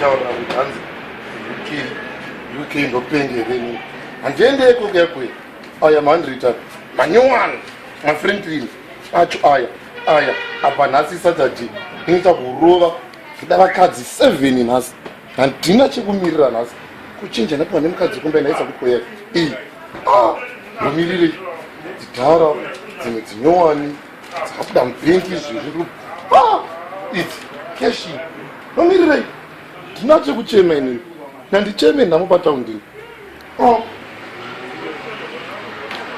Nditaurira kuti hanzi UK UK ndopengere ini. Handiende ikoko yakuya. Aya ma100 aya. Manyowani. MaFranklin acho aya. Aya apa nhasi Saturday. Inoita kurova. Kuda vakadzi 7 nhasi. Handina chekumirira nhasi. Kuchinja ndapiwa nemukadzi kumba ndaisa kuti koya. Iyi. Ah, ndomirire. Dzidhara dzimwe dzinyowani. Dzakabuda mubhengi izvezvi. Ah, idzi keshi. Nomirirei. Ndina chekuchema inini. Nandicheme nhamo pataundini. Oh.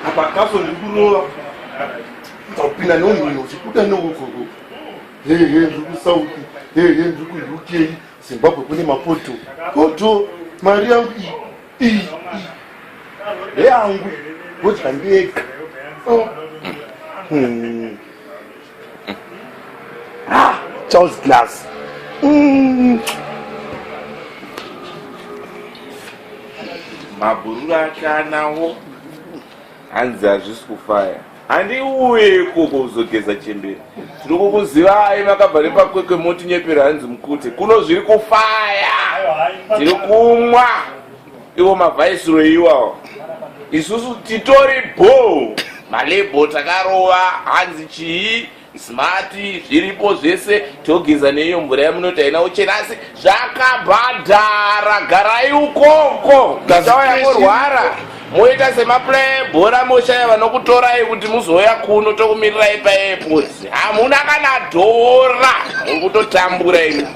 Apa kaso ndiri kurova. Ndakupinda neumhino uchibuda neukoko. Hey hey ndiri kuSouth. Hey hey ndiri kuUK. Zimbabwe kune mapoto. Poto mari yangu iyi iyi iyi. Yangu. Ndodya ndega. Oh. Ah, Charles Glass. Mabhururu ake anawo hanzi hazvisi kufaya handiuye ikoko kuzogeza chembere tiri kukuzivai makabva nepakwekwe motinyepera hanzi mukute kuno zviri kufaya tiri kumwa iwo mavhaisiro iwawo isusu titori bho malebo takarova hanzi chii smart zviripo zvese togeza neiyo mvura yamunoti haina kuchena asi zvakabhadhara garai ukoko muchauya morwara moita semaplaya ebhora moshaya vanokutorai kuti muzouya kuno tokumirirai paairport hamuna kana dhora muri kutotambura imi.